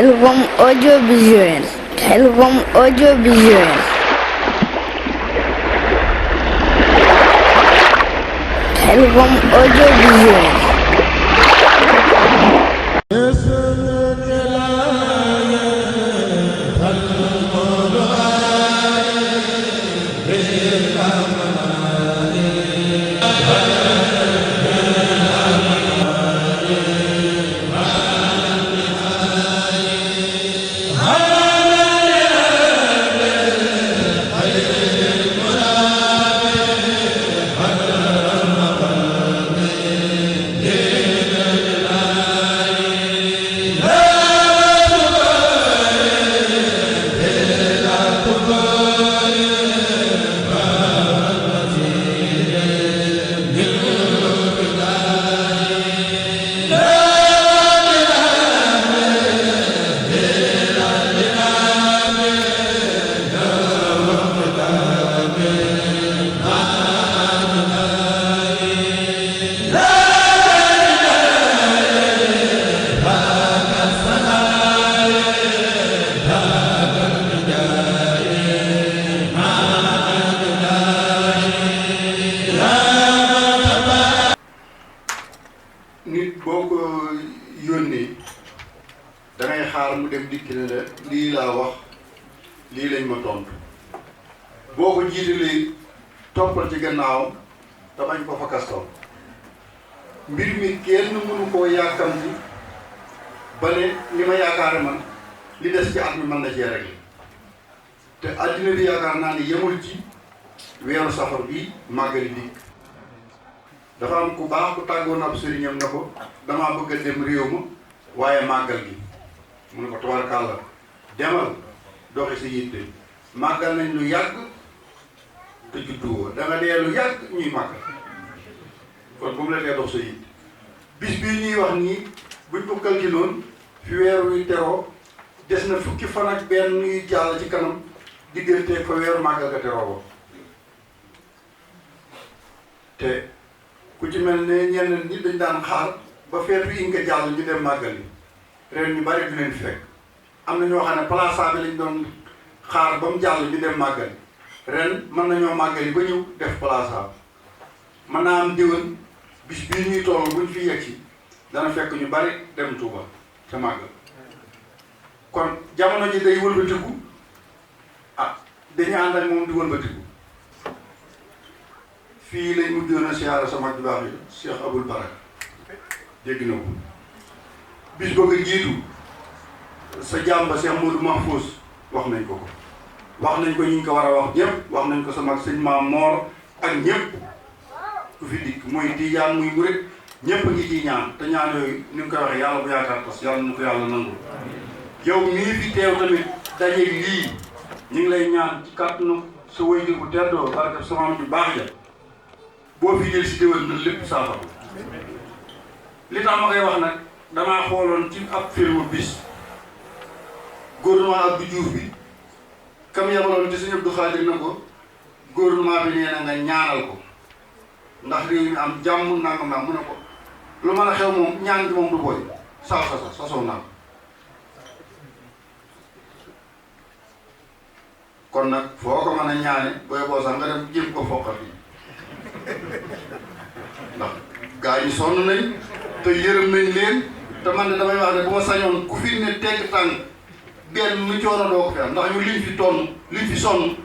Khelcom audiovisuel. Khelcom audiovisuel. Khelcom audiovisuel. nit boo ko yónnee dangay xaar mu dem dikk ne la lii laa wax lii lañ ma tontu boo ko jiitalee toppal ci gannaawam te bañ ko fa kastoon mbir mi kenn mënu koo yàkkamti ba ne li ma yaakaare man li des ci at mi mën na cee régler te àddina bi yaakaar naa ne yemul ci weeru safar bi màggali dikk dafa am ku baax ku tàggoon ab sëriñam na ko damaa bëgg a dem réew ma waaye màggal gi mu ne ko tabarakàlla demal doxi sa yitte màggal nañ lu yàgg te judduwoo da nga dee lu yàgg ñuy màggal kon bu mu la tee dox sa yitte bis bii ñuy wax nii buñ ko calculoon fi weer wi teroo des na fukki fan ak benn ñuy jàll ci kanam diggante fa weeru màggal ga teroo ba te ku ci mel ne ñenn ñi dañ daan xaar ba feetu yi nga jàll ñu dem màggal yi ren ñu bari du leen fekk am na ñoo xam ne plaça bi lañ doon xaar ba mu jàll ñu dem màggal ren mën nañoo màggal yi ba ñëw def plaça mën naa am diwén bis bii ñuy toll buñ fi yegg si dana fekk ñu bari dem Touba ca màggal kon jamono ji day wëlbatiku ah dañu ànd ak moom di wëlbatiku fii lañ mujjoon a siyaara sa mag ju baax yi Cheikh Aboul Barak dégg na ko bis bëgg a jiitu sa jàmba Cheikh Modou Mahfous wax nañ ko wax nañ ko ñi ko war a wax ñëpp wax nañ ko sa mag sëñ Maam Moor ak ñëpp ku fi dikk muy tijaan muy murit ñëpp ngi ciy ñaan te ñaan yooyu ni nga koy waxee yàlla bu yaakaar tas yàlla na ko yàlla nangu yow mii fi teew tamit dajeeg lii ñu ngi lay ñaan ci kàttanu sa waajur bu teddoo barke sa maam ju baax ja boo fi jël si déwén na lépp saafara li tax ma koy wax nag damaa xooloon ci ab film bis gouvernement Abdou Diouf bi kam yabaloon ci Sëñ Abdou Khadir na ko gouvernement bi nee na nga ñaanal ko ndax réew mi am jàmm nangam naa mu ne ko lu mën a xew moom ñaan gi moom du booy sasoo naa kon nag foo ko mën a ñaane booy boo sax nga dem jéem ko foqat yi ndax gaa yi sonn nañ te yërëm nañ leen te man de damay wax ne bu ma sañoon ku fi ne tegg tànk benn nu coono doo ko fi am ndax ñu liñ fi sonn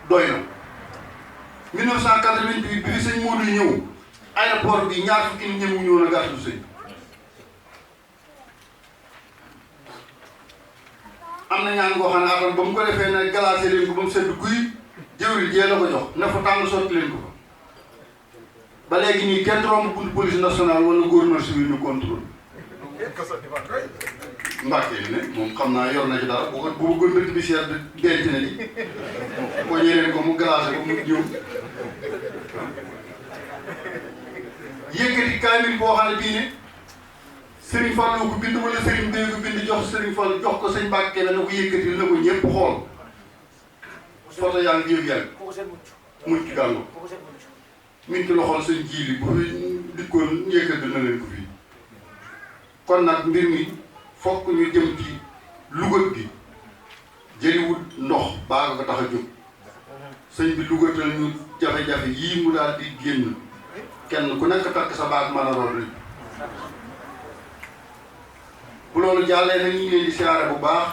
doy na 1988 bi fi sëñ Modou ñëw aéroport bi ñaar fukki nit ñëmu ñëw na gàttu sëñ am na ñaan ngoo xam ne après ba mu ko defee ne glacé leen ko ba mu sedd guy jëwri jee la ko jox ne fa tàng sotti leen ko fa ba léegi nii kenn romb buntu police nationale wala gouverneur civil ñu contrôle Mbàkke ne moom xam naa yor na ci dara bu bëggoon dëkk bi seet denc na ci boo ñëwee ko mu glacé ko mu ñëw yëkkati kaamil boo xam ne bii ne Serigne Fallou ko bind wala Serigne Deye ko bind jox Serigne Fall jox ko sëñ Mbàkke na ko yëkkati na ko ñëpp xool photo yaa ngi yëg yàgg mucc gàllu min ci loxol sëñ jiili bu fi dikkoon yëkkati na leen ko fii kon nag mbir mi fokk ñu jëm ci lugat gi jëliwut ndox baa nga tax a jóg sëñ bi lugatal ñu jafe-jafe yii mu daal di génn kenn ku nekk takk sa baag mën a root li bu loolu jàllee nag ñu ngi leen di siyaare bu baax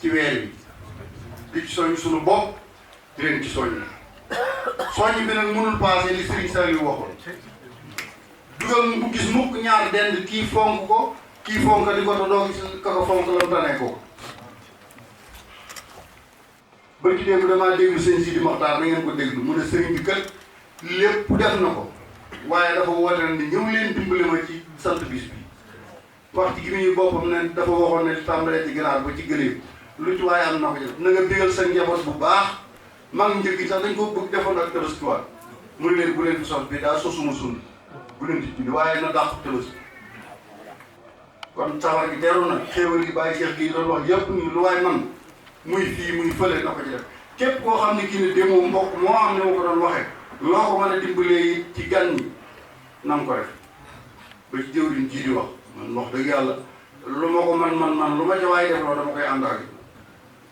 ci weer bi di ci soññ suñu bopp di leen ci soññ bi nag mënul passé li Serigne Saliou waxoon dugal mu gis mukk ñaar dend kii fonk ko kii fonk di ko te doo gis ka ko fonk la mu tanee ko ba ci démb damaa déglu sëñ Sidi Moxtaar na ngeen ko déglu mu ne sëriñ bi kat lépp def na ko waaye dafa woote ni ñëw leen dimbali ma ci sant bis bi wax ci gi muy boppam ne dafa waxoon ne tàmbalee ci ginaar ba ci gëléem lu ci waaye am na ko ci na nga bégal sa njaboot bu baax mag njëkk yi sax dañ ko bëgg defoon ak tabaskiwaat mu ne leen bu leen fi sos bi daa sosuma sun bu leen ci julli waaye na dàq tabaski kon safar gi teeru na xéewal yi bàyyi Cheikh gi doon wax yëpp ni lu waay man muy fii muy fële na ko ci def képp koo xam ne kii ne demoo mbokk moo am ne ma ko doon waxee loo ko mën a dimbalee ci gan ñi na nga ko def ba ci jëwriñ ji di wax man wax dëgg yàlla lu ma ko man lu ma ca waay def loo dama koy ànd ak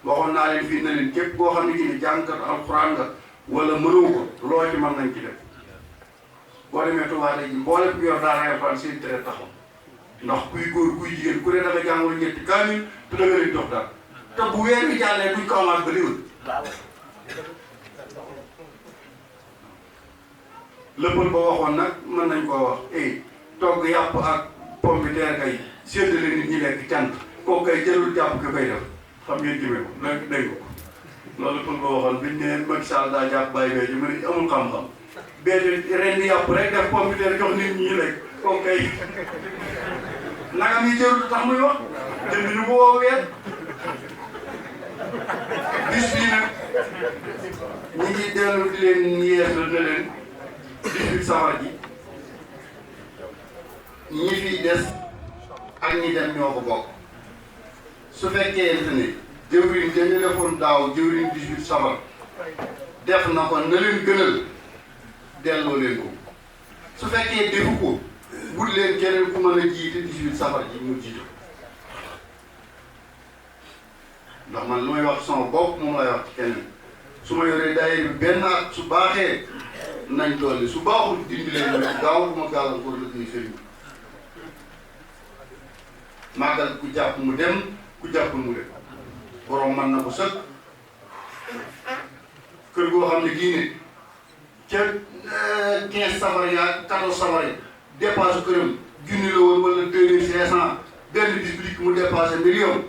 waxoon naa leen fii ne leen képp koo xam ne kii ne jàngkat alxuraan nga wala mënoo ko loo ci mën nañ ci def boo demee Tuubaa ji mboolem ku yor daara alxuraan seen tere taxaw ndax kuy góor kuy jigéen ku ne da nga jàngal ñetti kaamil te da nga leen jox daal te bu weer bi jàllee duñ ko amaat ba déwén lëppal ba waxoon nag mën nañ koo wax togg yàpp ak pomme de terre kay séddale nit ñi lekk cant kooku kay jëlul jàpp ki koy def xam ngeen jëmee ko léegi dégg ko loolu lëppal ba waxoon biñ ne Macky Sall daa jàpp bàyyi bee ji mu ne amul xam-xam bee ren di yàpp rek def pomme de terre jox nit ñi lekk kooku kay nagam yi jërul tax muy wax jënd ñu ko woo weer bis bii nag ñi ngi dellu di leen yeesal ne leen 18 safar ji ñi fiy des ak ñi dem ñoo ko bokk su fekkee ne jëwriñ dañu defoon daaw jëwriñ 18 safar def na ko na leen gënal delloo leen ko su fekkee defu ko wut leen keneen ku mën a jiite 18 safar ji mu jiite ndax man lu may wax sama bopp moom lay wax ci keneen su ma yoree daayira bi benn at su baaxee nañ dolli su baaxul dindi leen ñu gaaw bu ma gàllankoor la koy sëriñ màggal ku jàpp mu dem ku jàppul mu dem borom mën na ko sëkk kër goo xam ne gii ne ca 15 safar yaa 14 safar yi dépasse këram junni la woon wala 2500 benn bis bi dikk mu dépassé million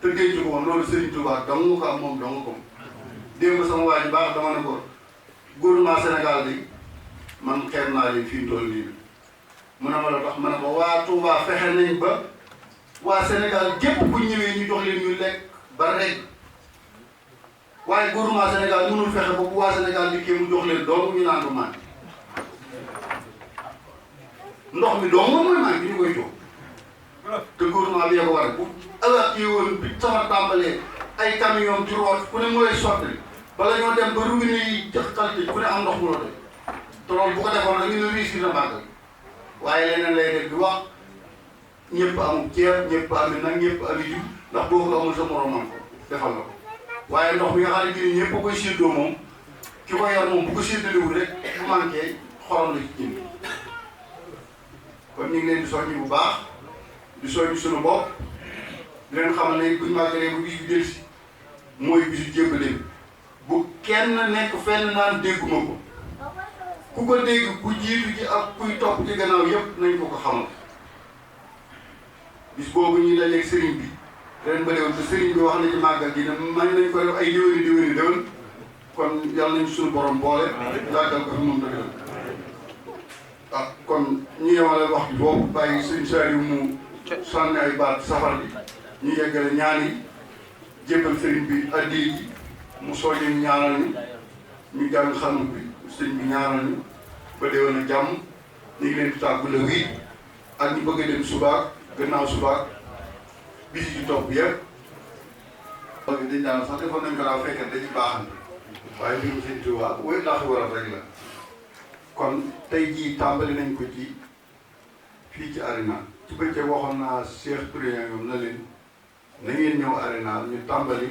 te denc ko woon loolu Serigne Touba dong ko am moom dong ko démb sama waa ji baax dama ne ko gouvernement Sénégal bi man xeeb naa leen fii tool nii mu ne ma la tax ma ne ko waa Touba fexe nañ ba waa Sénégal gépp bu ñëwee ñu jox leen ñu lekk ba rek waaye gouvernement Sénégal mënul fexe ba bu waa Sénégal dikkee mu jox leen doom ñu naan ko maan ndox mi doom moom mooy maan bi ñu koy jox te gouvernement bi yaa ko war bu alerté woon bi sama tàmbalee ay camion di root ku ne mu lay sotti bala ñoo dem ba robinet yi jox qualité ku ne am ndox mu la doy te loolu bu ko defoon nag ñu ne réussir na màggal waaye leneen lay def di wax ñëpp amul ceeb ñëpp ami nag ñëpp ami jiw ndax boo ko amul sa morom am ko defal la ko waaye ndox mi nga xam ne bii ñëpp a koy séddoo moom ki ko yor moom bu ko séddalewul rek bu manqué xorom la ci jënd kon ñu ngi leen di soññi bu baax di soññi suñu bopp di leen xamal ne buñ màggalee bu bis bi dellusi mooy bisu jébbale bi bu kenn nekk fenn naan dégguma ko ku ko dégg ku jiitu ji ak kuy topp ci gannaaw yëpp nañ ko ko xamal bis boobu ñuy dajeeg sëriñ bi ren ba déwén te sëriñ bi wax na ci màggal gi ne man nañ ko def ay déwéni déwén kon yàlla nañ suñu borom boole yàggal ko fi moom la déwén ah kon ñu yemale wax ji boobu bàyyi sëriñ Saliou mu sànni ay baat safar bi ñu yeggale ñaan yi jébbal sëriñ bi addi ji mu soññee ñaanal ñu jàng xanum bi sëriñ bi ñaanal ñu ba déwén a jàmm ñu ngi leen di tàggu la wii ak ñu bëgg a dem subaak gannaaw subaak bis yi ci topp yëpp. loolu dañ daan sax defoon nañ ko daaw fekkee dañuy baaxante waaye mbirum Sëriñ Tuubaa wéy ndax waral rek la kon tey jii tàmbali nañ ko fii ci Arena ci bëccëg waxoon naa Cheikh Touré ñoom na leen na ngeen ñëw Arénal ñu tàmbali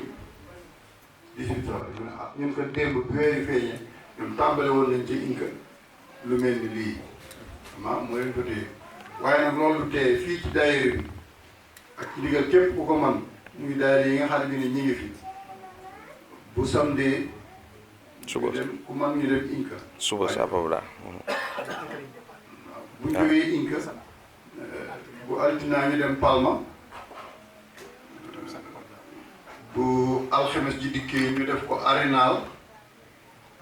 18 heures ñun ko démb bi weeri feeñee ñun tàmbali woon nañ ci Inca lu mel ni lii moo leen ko téye waaye nag loolu tee fii ci daayira bi ak ci ndigal képp ku ko man muy daayira yi nga xam ne ñi ngi fi bu samedi suba dem ku man ñu dem Inca suba sa babla bu ñu jógee Inca bu altina ñu dem Palma bu alxames ji dikkee ñu def ko Arénal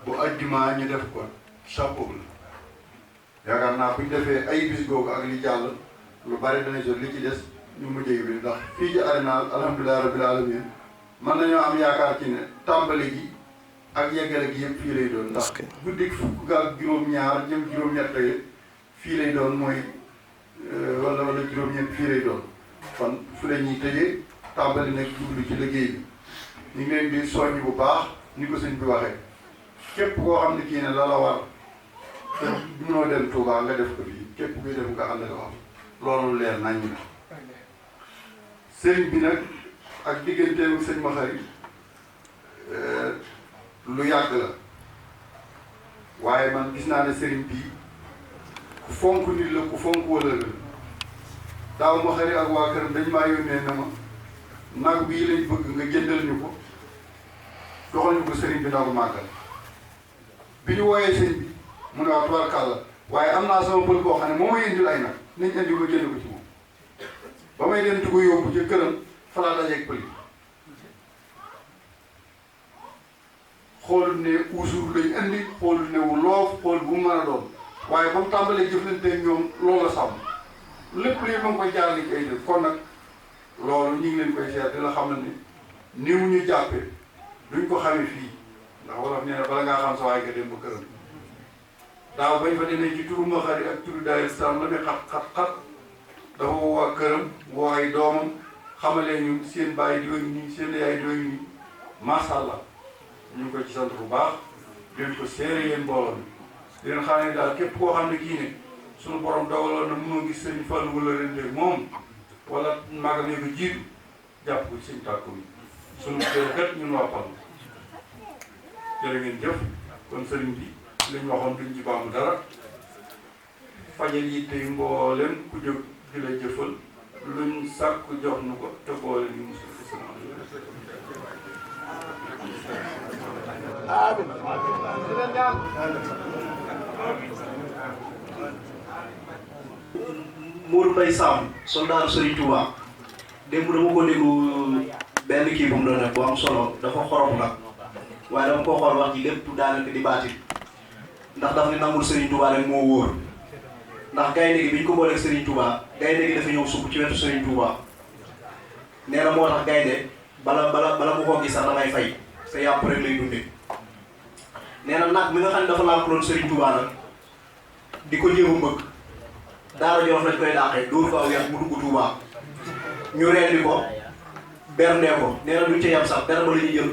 bu ajjuma ñu def ko Chapeau la yaakaar naa bu ñu defee ay bis googu ak li jàll lu bari dana jot li ci des ñu mujjee bi ndax fii ci Arénal alhamdulilah rabbil alamin mën nañoo am yaakaar ci ne tàmbali gi ak yeggale gi yëpp fii lay doon ndax guddik fukk ak juróom-ñaar jëm juróom-ñett fii lay doon mooy wala juróom-ñett fii lay doon kon fu la ñuy tëjee tàmbali nag jublu ci liggéey bi ñu ngi leen di soññ bu baax ni ko sëñ bi waxee képp koo xam ne kii ne la la war te mënoo dem Touba nga def ko fii képp kuy def nga ànd ak wax loolu leer nañ ñu sëriñ bi nag ak digganteelu sëñ Maxari lu yàgg la waaye man gis naa ne sëriñ bii ku fonk nit la ku fonk wala la daaw Maxari ak waa këram dañ maa yónnee na ma nag bii lañ bëgg nga jëndal ñu ko doxal ñu ko sëriñ bi nagu màggal bi ñu wooyee sëriñ bi mu ne waaw tubarkàlla waaye am naa sama pël boo xam ne moo ma indil ay nag nañ indi ko jënd ko ci moom ba may dem di ko yóbbu ci këram falaa dajeeg pël yi xoolul ne uusur lañ indi xoolul ne wu loof xool bu mu mën a doon waaye ba mu tàmbalee jëflante ñoom loolu la sàmm lépp lii ma ngi koy jaarale ci ay def kon nag loolu ñu ngi leen koy seet di la xamal ni ni mu ñu jàppe duñ ko xamee fii ndax wolof nee na bala ngaa xam sa waay nga dem ba këram daaw bañ fa demee ci turu Maxari ak turu daayira Sam la muy xat dafa woo waa këram woo ay doomam xamalee ñun seen baay di nii seen yaay di nii macha allah ñu ngi koy ci sant bu baax di leen ko seere yéen mbooloo mi di leen xam ne daal képp koo xam ne kii ne suñu borom dogaloon na mënoo gis sëñ Fall wala ren léegi moom wala maagam yi ko jiitu jàpp ko ci sëñ tàkku bi suñu kër kat ñun waa Palma jërë ngeen jëf kon sëriñ bi liñ waxoon duñ ci baamu dara fajal yi tey mboolem ku jóg di la jëfal luñ sàkk jox nu ko te boole ni musul fi sama Mourou Mbaye Sam soldaaru Serigne Touba démb dama ko déglu benn kii bu mu doon def bu am solo dafa xorom nag waaye dama ko xool wax ji lépp daanaka di baati ndax daf ne nangul Serigne Touba rek moo wóor ndax gaynde gi bi ñu ko booleeg Serigne Touba gaynde gi dafa ñëw sukk ci wetu Serigne Touba nee na moo tax gaynde bala mu ko gis sax damay fay sa yàpp rek lay dundee nee na nag mi nga xam ne dafa lànkaloon Serigne Touba nag di ko jéem a mbëgg daara Jolof lañ koy dàqee dóor ko aw yàq mu dugg Touba ñu rendi ko berndee ko nee na duñ ca yam sax dara ba la ñuy jël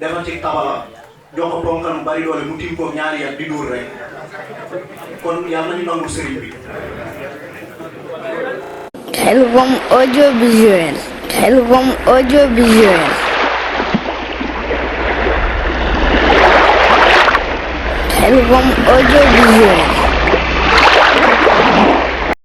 defal ci tabala jox ko ponkal mu bari doole mu tiim ko ñaari yat di dóor rek kon yàlla nañu nangul sëriñ bi. Khelcom audiovisuel. Khelcom audiovisuel. Khelcom audiovisuel.